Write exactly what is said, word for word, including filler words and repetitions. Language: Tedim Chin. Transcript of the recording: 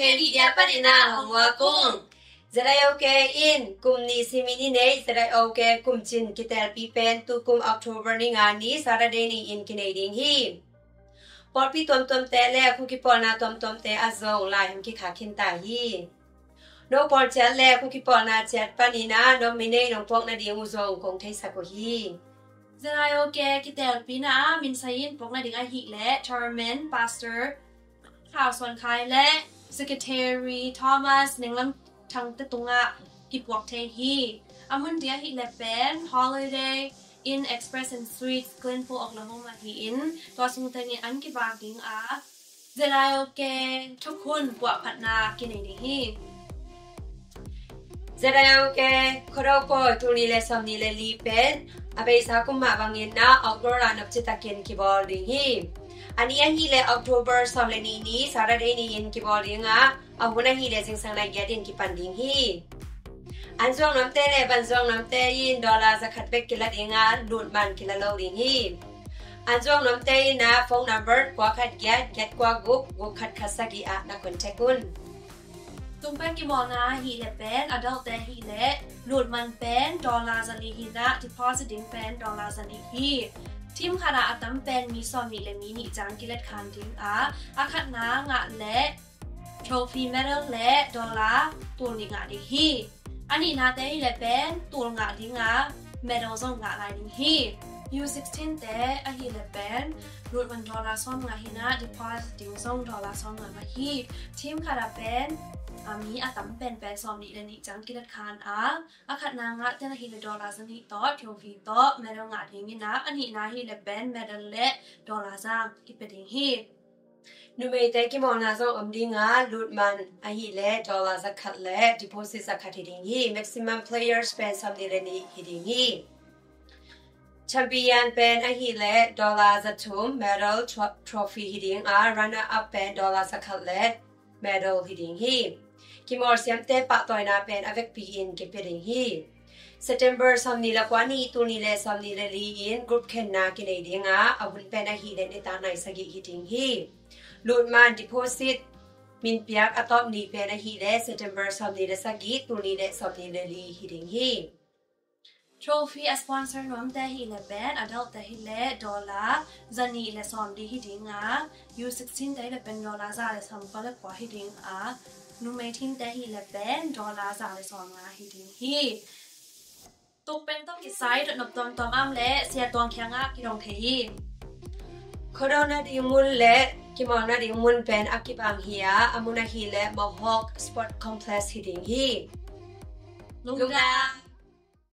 Media panin ah hong muak ung. ZIOK in kum nih simin i neih ZIOK kum cin kitelpi pen tukum October ni nga ni Saturday ni-in kinei ding hi. Pawlpi tuamtuamte le khuakipawlna tuamtuamte ah zong lai hong kikhak khinta hi. No pawl ciat le khuakipawlna ciat panin ah nominate nong puak nading uh zong kong theisak uh hi. ZIOK kitelpina ah minsai in puak nading ahih leh Chairman Pastor Khau Suan Khai le Secretary Thomas Nenglam Thangte tungah kipuak thei hi. A mun ding ahih leh pen Holiday Inn Express and Suites, Glenville, Oklahoma hi-in tua sung tengin an kibak ding a ZIOK thukhun puahphatna kinei ding hi. ZIOK Khuado Pawi tul nih le sawm nih le li pen a beisa kum mah bangin ah outdoor ah nopci takin kibawl ding hi. A ni ahih leh October sawm le nih ni Saturday ni-in kibawl ding a, a hun ahih leh zingsang nai giat in kipan ding hi. An zuak nuamte le van zuak nuamte in dollar za khat bek kila ding a, lut man kila lo ding hi. An zuak nuamte in ah phone number kua khat giat giat kua guk guk khat khat sagih ah na contact un. Tung pen kimawlna ahih leh pen adultte ahih leh lut man pen dollar za li hi-in ah deposit ding pen dollar za nih hi. Team khat ah a tam pen mi sawm nih le mi nih ciang kilet khan ding a, a khatna ngah leh trophy, medal le dollar tul nih ngah ding hi. A nihnate ahih leh pen tul ngah ding a, medal zong ngah lai ding hi. U sixteen te ahih leh pen lut man dollar sawm nga hi-in ah deposit ding zong dollar sawm nga mah hi. Team khat ah pen a mi a tam penpen sawm nih le nih ciang kilet khan a, a khatna ngahte in ahih leh dollar za nih tawh trophy tawh medal ngah ding in ah, a nihna ahih leh pen medal le dollar za kipia ding hi. Numeite kimawlna zong om ding a, lut man ahih leh dollar za khat le deposit za khat hi ding hi. Maximum players pen sawm nih le nih hi ding hi. Champion pen ahih leh dollar za thum, medal, tro-, trophy hi ding a, runner up pen dollar za khat le medal hi ding hi. Kimawl siamte pahtawina pen a vekpi in kipia ding hi. September sawm nih le kua ni tul nih le sawm nih le li in group khenna kinei ding a, a hun pen ahih leh nitak nai sagih hi ding hi. Lut man deposit minpiak a tawp ni pen ahih leh September sawm nih le sagih tul nih le sawm nih le li hi ding hi. Trophy a sponsor nuamte ahih leh pen adultte ahih leh dollar za nih le sawm li hi ding a, U sixteen te ahih leh pen dollar za le sawm kua le kua hi ding a, numei team te ahih leh pen dollar za le sawm nga hi ding hi. Tuk pen tawh kisai dot nop tuamtuam a om leh Sia Tuang kiangah kidong thei hi. Khuado nading mun le kimawl nading mun pen a kibang hi a, a mun ahih leh Mohawk Sport Complex hi ding hi. Lungdam.